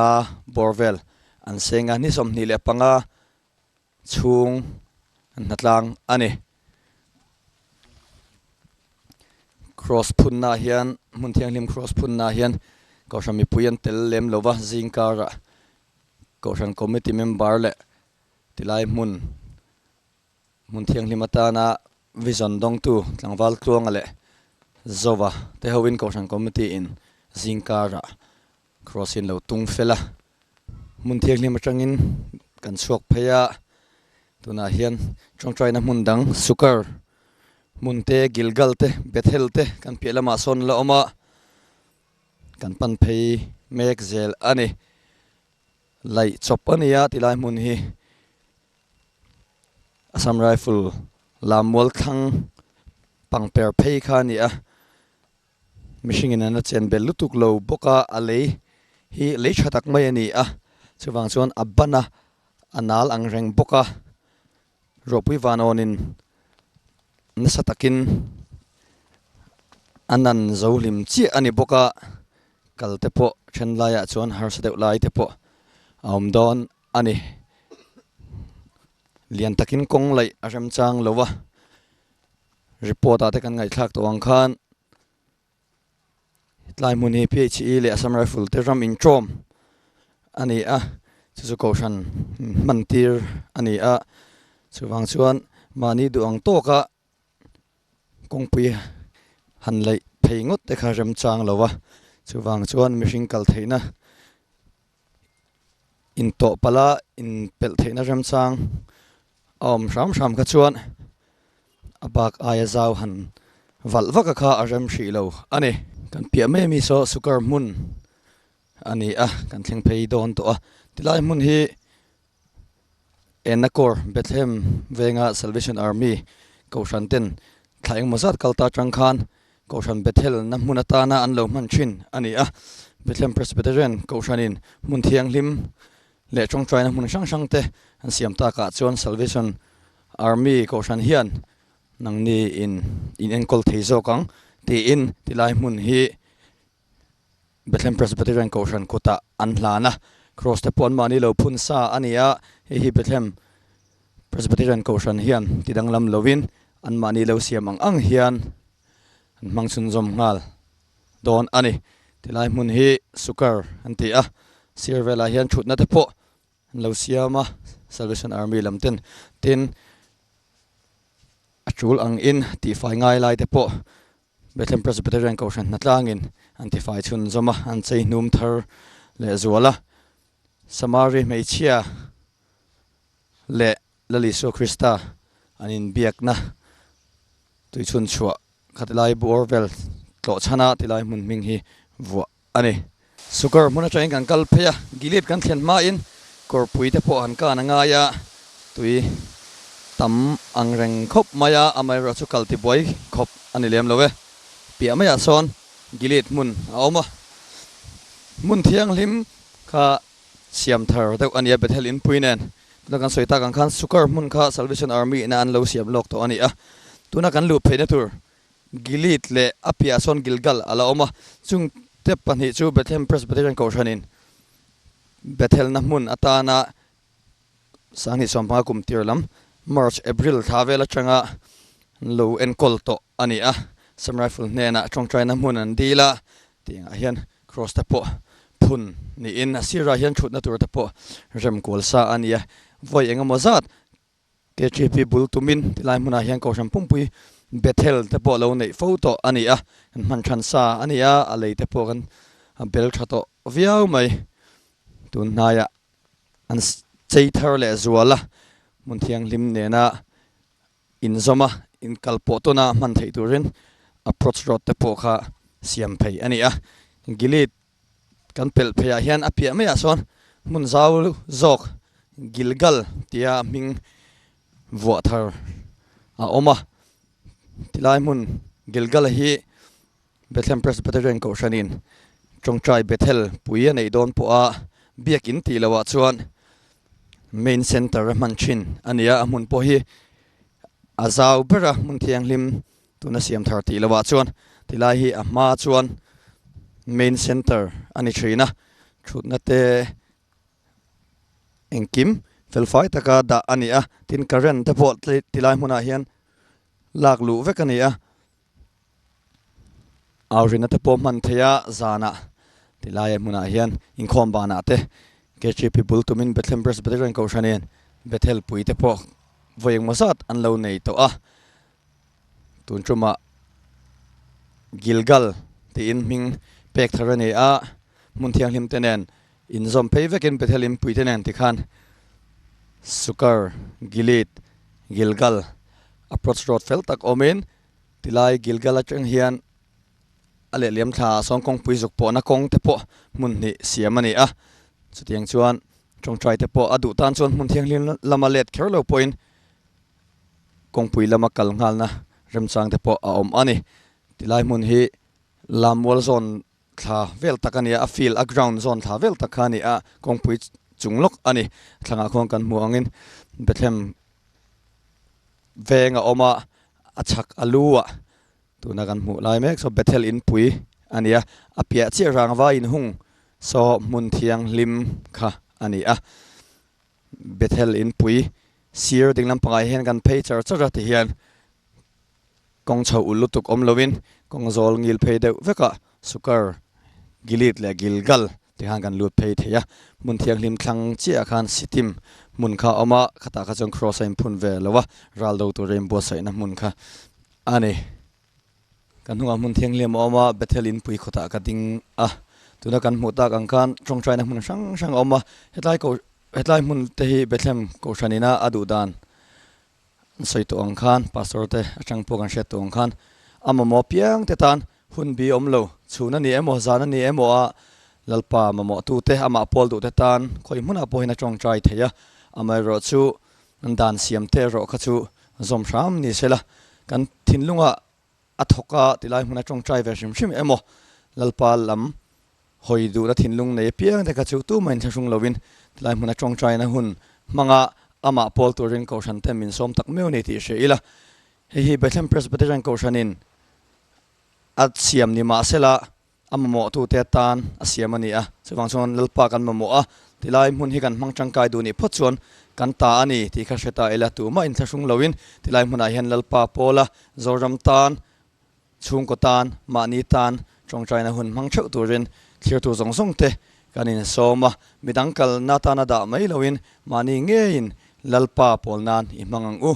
A bawr vel an seng a, ni 25 chhung an hnatlang a ni. Cross phunna ah hian hmun thianghlim cross phunna ah hian Kohhran mipui an tel lem lo va, zing karah Kohhran committee member leh tilai hmun hmun thianghlim atana vision dawngtu tlangval Tluanga leh Zova te hoin Kohhran committee in zing karah Cross in lo tung fel a, hmun thianghlim atangin kan chhuak phei a, tunah hian tawngtaina hmun dang Sukar hmun te, Gilgal te, Bethel te kan piah lamah sawn la awm a, kan pan phei mek zel a ni. Laih chawp a ni a tilai hmun hi Assam Rifle lam mual thlang pangper phei kha a ni a. Mihringin an la chen bel lutuk lo bawk a, a lei hi lei tha tak mai a ni a, chuvang chuan a ban a, a nal ang reng bawk a, ruahpui vanawnin nasa takin a nan zo hlim chiah a ni bawk a, kal te pawh then laiah chuan harsa deuh lai te pawh a awm dawn a ni. Lian takin kawng laih a remchang lo a. Report ah te kan ngaihthlak tawh ang khan tlai hmun hi PHE leh Assam Rifle te ram intawm a ni a, chu chu kohhran hman tir a ni a, chuvang chuan mahni duh ang tawka kawngpui han laih phei ngawt te kha remchang lo a, chuvang chuan mihring kal theihna intawh palh a inpelh theihna remchang a awm hram hram kha chuan a bak aia zau han valh vak a kha a rem hrih lo a ni. Kan piah mai ami saw sukar hmun a ni a, kan thleng phei dawn tawh a, tilai hmun hi Enakor Bethlehem venga Salvation Army Kohhran ten thla engemaw zat kal ta atang khan Kohhran Bethel na hmun atana an lo hman thin a ni a, Bethlehem Presbyterian Kohhranin hmun thianghlim leh tawngtaina hmun hrang hrang te an siam takah chuan Salvation Army Kohhran hian nangni in in enkawl thei zawk ang tiin tilai hmun hi Bethlehem Presbyterian Kohhran kutah an hlan a, Cross te pawh an mahni lo phun sa a ni a, hei hi Bethlehem Presbyterian Kohhran hian ti danglam lovin an mahni lo siam ang ang hian an hmang chhunzawm nghal dawn a ni. Tilai hmun hi Sukar an ti a, sir velah hian thutna te pawh an lo siam a, Salvation Army lam ten tin a tul ang in tihfai ngai lai te pawh Bethlehem Presbyterian Kohhran hnatlangin an tifai chhunzawm a, an chei hnum thar leh zual a. Samari hmeichhia leh Lal Isua Krista an inbiakna tuichhun chhuah kha tilai bawr vel tlawh chhana tilai hmun hming hi vuah a ni. Sukar hmun atangin kan kal phei a, Gilead kan thlen hmain kawrpui te pawh han kan a ngai a, tui tam ang reng khawp mai a, amaherawh chu kal tibuai khawp a ni lem lo e. Piah maiah sawn Gilead hmun a awm a, hmun thianghlim kha siam thar deuh a ni a, Bethel inpui nen. Tuna kan sawi tak ang khan Sukar hmun kha Salvation Army ina an lo siam lawk tawh a ni a, tuna kan luh pheihna tur Gilead leh a piahah sawn Gilgal a la awm a, chung te pahnih chu Bethlehem Presbyterian Kohhranin Bethelna hmun atana 2015 kum tir lam March, April thla vel atanga an lo enkawl tawh a ni a. Sam Rifle hnenah tawngtaina hmun an dil a, tiangah hian cross te pawh phun niin a sirah hian thutna tur te pawh rem kual sa a ni a, vawi engemaw zat KTP bul tumin tilai hmunah hian Kohhran pumpui Bethel te pawh lo neih fo tawh a ni a, kan hman than sa a ni a, a lei te pawh kan bel tha tawh viau mai. Tun hnaiah an chei thar leh zual a, hmun thianghlim nena inzawm a, inkal pawh tawna hman theih turin approach road te pawh kha siam phei a ni a. Gilead Kan pelh pheiah hian a piah maiah sawn hmun zau zawk Gilgal tia hming vuah thar a awm a. Tilai hmun Gilgal hi Bethlehem Presbyterian Kohhranin tawngtai Bethel pui a neih dawn pawha biakin tih lohah chuan main centre a hman thin a ni a, a hmun pawh hi a zau ber a, hmun thianghlim Tuna siam thar tih lohah chuan tilai hi a hma chuan main center a ni thin a. Thutna te engkim fel fai taka dah a ni a, tin current te pawh tilai hmunah hian lak luh vek a ni a. Aurina te pawh hman theih a zanah tilai hmunah hian inkhawm banah te KGP bul tumin Bethlehem Presbyterian Kohhranin Bethel pui te pawh vawi engmaw zat an lo nei tawh a, tun tumah Gilgal tiin hming pek thar a ni a, hmun thianghlim te nen inzawm phei vekin Bethel inpui te nen tikhan Sukar, Gilead, Gilgal approach road fel tak awmin Tilai Gilgal atang hian a lehliam thla ah sawn kawngpui zuk pawhna kawng te pawh hmun hnih siam a ni a, chutiang chuan tawngtai te pawh a duh tan chuan hmun thianghlim lama let kher lo pawhin kawngpui lama kal nghalna remchang te pawh a awm a ni. Tilai hmun hi Lammual zawn thla vel tak a ni a, a field a ground zawn thla vel tak kha a ni a, kawngpui chung lawk a ni. Thlangah khuan kan hmuh angin Bethlehem veng a awm a, a chhak a lu ah tuna kan hmuh lai mek saw Bethel inpui a ni a, a piah chiah rangva inhung saw hmun thianghlim kha a ni a, Bethel inpui sir ding lampangah hian kan phei char char a tihian Kawng chho ulh lutuk awm loin kawng zawl ngil phei deuh vekah Sukar, Gilead leh Gilgal te khan kan lut phei thei a. Hmun thianghlim thlang chiahah khan Sittim hmun kha a awm a, khatah kha chuan Kraws a inphun ve lo a, ral do tura inbuatsaihna hmun kha a ni. Kan hnungah hmun thianghlim a awm a, Bethel inpui khawtah ka ding a. Tuna kan hmuh tak ang khan tawngtaina hmun hrang hrang a awm a, hetlai ko hetlai hmun te hi Bethlehem Kohhran ina a duh dan An sawi tawh ang khan, Pastor te atang pawh kan hriat tawh ang khan, a mamawh piang te tan hun bi awm lo, chhun a ni emaw, zan a ni emaw a Lalpa mamawh tu te, amah pawl duh te tan khawi hmunah pawhin a tawngtai thei a, amaherawh chu an dan siam te erawh kha chu zawm hram ni sela, kan thinlungah a thawk a tilai hmun a tawngtai ve hrim hrim emaw Lalpa lam hawi duhna thinlung nei apiang te kha chu tumah inthlahrung lovin tilai hmun a tawngtaina hun hmanga amah pawl turin Kohhran te min sawm tak meuh a ni tih hria ila. Hei hi Bethlehem Presbyterian Kohhranin a siam ni mahsela A mamawhtute atan a siam a ni a, chuvang chuan Lalpa kan mamawh a, tilai hmun hi kan hmang tangkai duh nih phawt chuan kan ta a ni tih kha hre ta ila, tumah inthlahrung loin tilai hmunah hian Lalpa pawla Zoram tan, chhungkaw tan, mahni tan tawngtaina hun hmang theuh turin thlirtu zawng zawng te kan insawm a, midang kalna atana dah mai loin mahni ngeiin Lalpa pawl nan i hmang ang u.